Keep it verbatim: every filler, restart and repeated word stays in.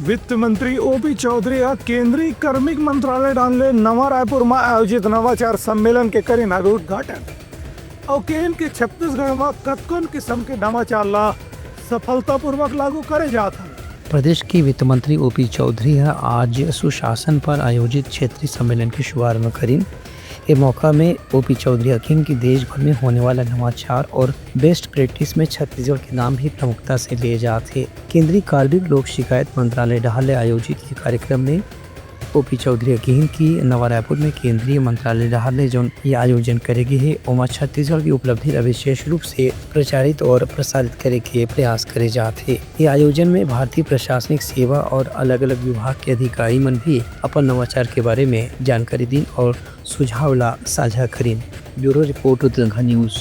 वित्त मंत्री ओपी चौधरी ह केंद्रीय कार्मिक मंत्रालय डाहर ले नवा रायपुर म आयोजित नवाचार सम्मेलन के करिन आज उद्घाटन। अउ केन के छत्तीसगढ़ म कतकोन किसम के नवाचार ला सफलतापूर्वक लागू करे जात हे। प्रदेश के वित्त मंत्री ओपी चौधरी ह आज सुशासन पर आयोजित क्षेत्रीय सम्मेलन के शुभारंभ करिन। ए मौका में ओपी चौधरी ह किहिन कि देश भर में होने वाला नवाचार और बेस्ट प्रैक्टिस में छत्तीसगढ़ के नाम भी प्रमुखता से लिए जात हे। केंद्रीय कार्मिक लोक शिकायत मंत्रालय डहार ले आयोजित ये कार्यक्रम में ओपी चौधरी ह किहिन कि नवा रायपुर में केंद्रीय मंत्रालय डहार ले जौन ये आयोजन करे गे हे, ओमा छत्तीसगढ़ की उपलब्धि ला विशेष रूप से प्रचारित और प्रसारित करे के प्रयास करे जात हे। ये आयोजन में भारतीय प्रशासनिक सेवा और अलग-अलग विभाग के अधिकारी मन भी अपन नवाचार के बारे में जानकारी दीन और सुझाव ला साझा करिन। Bureau report, Uddanga news.